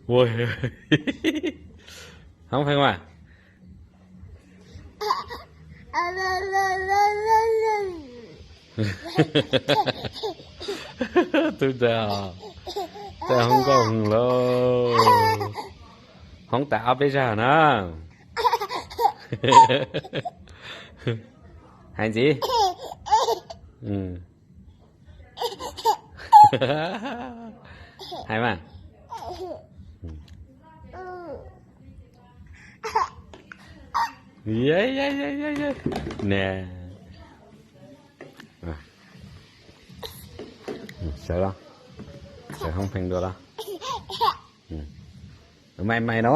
Ua, hoob pheej mas. Tub ntxawg, tej hoob nkauj heev lauj. Hoob tas ob peb zag na. Hais ntxiv. Hais mas. Ne, sawv los, sawv hoob pheej dua los. Mai mai no.